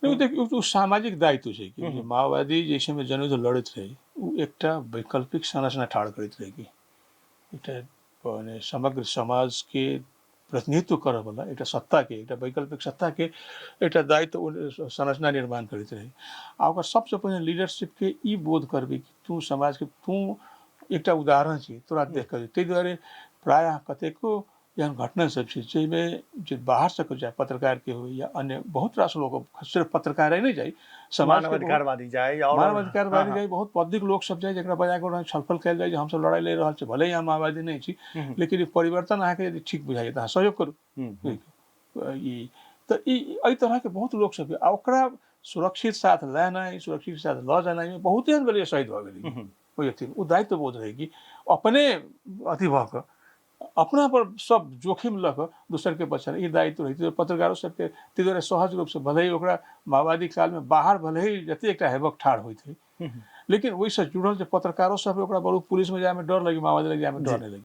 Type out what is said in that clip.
नहि, देखियौ, ओ सामाजिक दायित्व छै कि माओवादी जाहि समय जनयुद्ध लड़ैत रहै, ओ एकटा वैकल्पिक संरचना ठाढ़ करैत रहै कि एकटा मने समग्र समाजके प्रतिनिधित्व करऽवला एकटा सत्ताके, एकटा वैकल्पिक सत्ताके एकटा दायित्व ओ संरचना निर्माण करैत रहै। आ ओकर सबसँ पहिने लीडरशिपके ई बोध करबै कि तू समाजके तू एकटा उदाहरण छी, तोरा देख कऽ। ताहि दुआरे प्रायः कतेको एहन घटना सब छै जाहिमे जे बाहरसँ कोइ चाहे पत्रकारके होइ या अन्य बहुत रास लोक, सिर्फ पत्रकारे नहि जाइ, समाज मानवाधिकारवादी जाइ और मानवाधिकारवादी जाइ, बहुत पब्लिक लोक सब जाइ, जकरा बजा कऽ छलफल कयल जाइ जे हमसब लड़ाइ लड़ि रहल छी, भले ही अहाँ माओवादी नहि छी, लेकिन ई परिवर्तन अहाँके यदि ठीक बुझाइए तऽ अहाँ सहयोग करू। ई तऽ ई एहि तरहके बहुत लोक सब आ ओकरा सुरक्षित साथ लेनाइ, सुरक्षित साथ लऽ जेनाइमे बहुत एहन भेलै शहीद भऽ गेलै ओहि अथी। ओ दायित्व बोध रहै कि अपने अथी भऽ कऽ अपना पर सब जोखिम लऽ कऽ दोसरके बचाना, ई दायित्व रहै छै पत्रकारो सबके। ताहि दुआरे सहज रूपसँ भले ही ओकरा माओवादी कालमे बाहर भले ही जते एकटा हेबक ठाढ़ होइत हइ, लेकिन ओहिसँ जुड़ल जे पत्रकारो सब, ओकरा बड़ू पुलिसमे जायमे डर लगे, माओवादी लग जायमे डर नहि लगे।